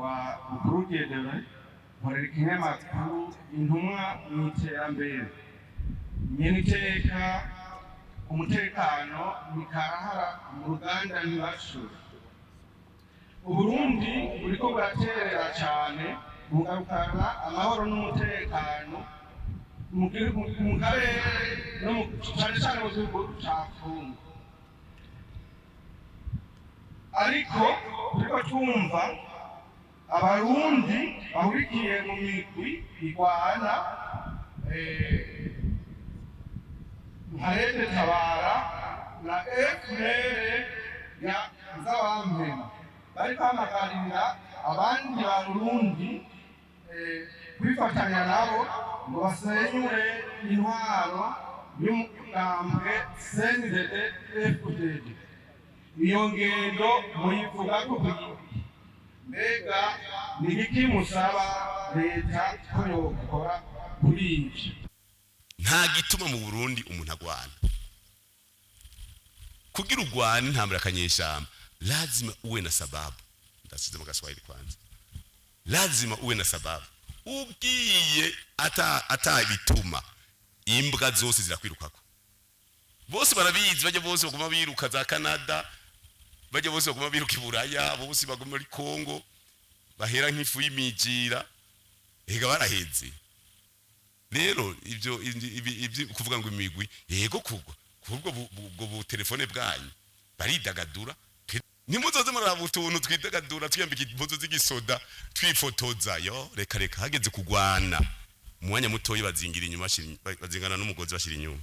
Nitwa Bukuru Diedere, nkorera ikinyamakuru Intumwa mu Iterambere. Nyene iteka, umutekano ni karahara mu ruganda ntibashure. Uburundi buriko buraterera cane mu kugarukana amahoro n'umutekano mu gihugu, mu karere no cane cane mu gihugu ca Kongo. Ariko turiko twumva Abarundi bahurikiye mu migwi igwana, nka Rede Tabara na FNL ya Nzabampema, bari kwamagarira abandi Barundi kwifatanya nabo ngo basenyure intwaro y'umugambwe CNDD FDD. Iyo ngendo muyivugako iki? Mbega ni igiki musaba leta ko yokora kuri ivyo? Nta gituma mu Burundi umuntu agwana. Kugira ugwane intambara akanyeshamba, lazima uwe na sababu. Ndasize mu Gaswahili kwanza. Lazima uwe na sababu. Ugiye ata bituma, imbwa zose zirakwirukako. Bose barabizi, bajya bose baguma biruka za Canada, bajya bose baguma biruka i Buraya, bose baguma muri Congo, bahera nk'ifu y'imijira, ega baraheze. Rero ibyo ibi kuvuga ngo imigwi, yego, kugwa kubwo ubwo bu telefone bwanyu baridagadura. Ntimuzoze muraba utuntu twidagadura, twiyambika impuzu z'igisoda, twifotoza yo. Reka reka, hageze kugwana mu mwanya mutoyi bazingira inyuma, bazingana n'umugozi, bashira inyuma.